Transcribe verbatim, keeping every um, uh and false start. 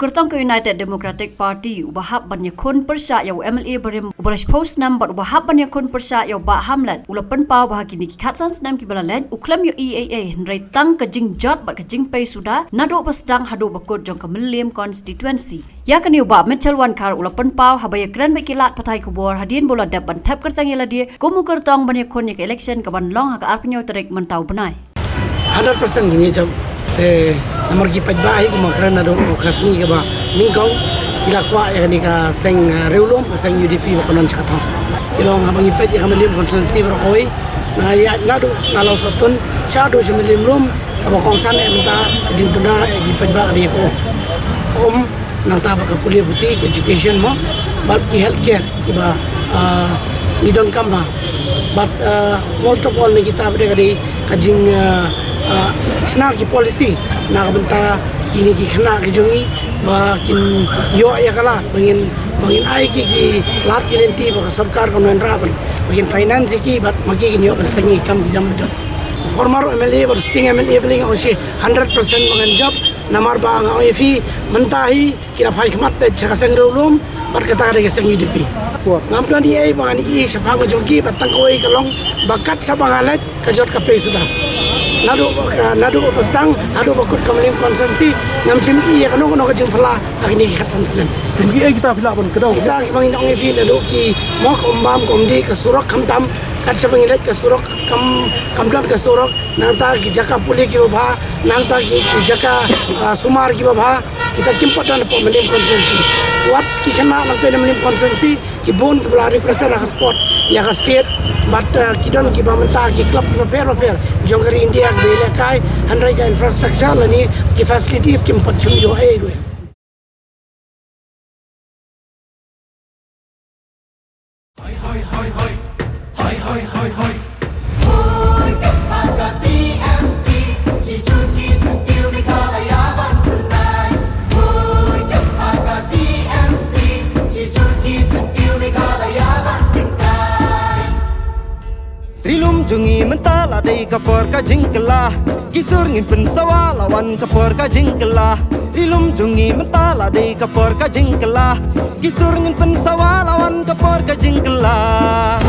Kyrtong ka United Democratic Party uba hap ban ïakhun pyrshah ïa u M L A barim uba la shiphew snem bad uba hap ban ïakhun pyrshah ïa u Bah Hamlet u la pynpaw ba ha kine ki khatsan snem kiba la leit u khlem ïohi ei ei hynrei tang ka jingjot bad ka jingpei suda naduh ba sdang haduh ba kut jong ka Mylliem constituency. Ïa kane u Bah Mitchell Wankhar u la pynpaw haba ïakren bad ki lad pathai khubor hadien ba u la dep ban thep kyrteng ïa lade kum u kyrtong ban ïakhun ïa ka election kaban long ha ka arphew hynñiew tarik mynta u bnai. Hundred percent ngi jop. Te namar ki paidbah hi kumba kren naduh ka sngi kaba nyngkong ki la kwah ïa kane ka seng, eh, riewlum, ka seng U D P ba kan don sha ka thong. Ki long haba ngi peit ïa ka Mylliem constituency baroh kawei, na ïa naduh na Lawsohtun shaduh sha Mylliem Lum, kaba kongsan eh mynta ka jingduna eh ki paidbah ka dei ka um. Ka um, nangta bad ka pule puthi, ka education mo, bad ki healthcare kiba, ah, ngi donkam bha. Bad, ah, most of all na kita pat ka dei ka jing, ah, ah, shna ki policy na ka bynta kine ki khynnah ki jong ngi ba kin ïoh ïa ka lad ba ngin, ba ngin ai ki ki lad ki lynti ba ka sorkar kan wanrah ban ba kin finance ïa ki bad ma ki kin ïoh ban seng ïa ki kam ki jam jong. Former M L A bad sitting M L A ba lei nga ong shi hundred percent ba ngan jop. Namar ba nga ong ïa phi mynta hi ki la phai khmat beit sha ka seng riewlum bad kata ka dei ka seng U D P. Ngam don ei ei ba ngan ïohi shaphang ka jong ki bad tang kawei ka long ba kat shaba nga leit ka jot ka pei suda. Naduh ba ka, naduh ba sdang haduh ba kut ka Mylliem constituency ngam shym ïohi ïa kano kano ka jingphylla ha kine ki khatsan snem. Te ki ei kita phi lah ban kdew? Kita kiba ngi ong ïa phi naduh ki mo ka Umbam ka Umdih ka surok khamtam kat shaba ngi leit ka surok kam, kam don ka surok. Nangta ki jaka pule kiba bha, nangta ki, ki jaka, ah, sumar kiba bha, kita kim pat don hapoh Mylliem constituency. Wat ki khynnah nangta na Mylliem constituency ki bun kiba la represent ha ka sport ïa ka state, bad, ah, ki don kiba mynta ki club kiba pher ba pher jong ka ri India kiba ïalehkai, hynrei ka infrastructure lane ki facilities kim pat shim ïoh ei ruh. Ri lum jong ngi mynta la dei ka por ka jingkylla. Ki sur ngin pynsawa la wan ka por ka jingkylla. Ri lum jong ngi mynta la dei ka por ka jingkylla. Ki sur ngin pynsawa la wan ka por ka jingkylla.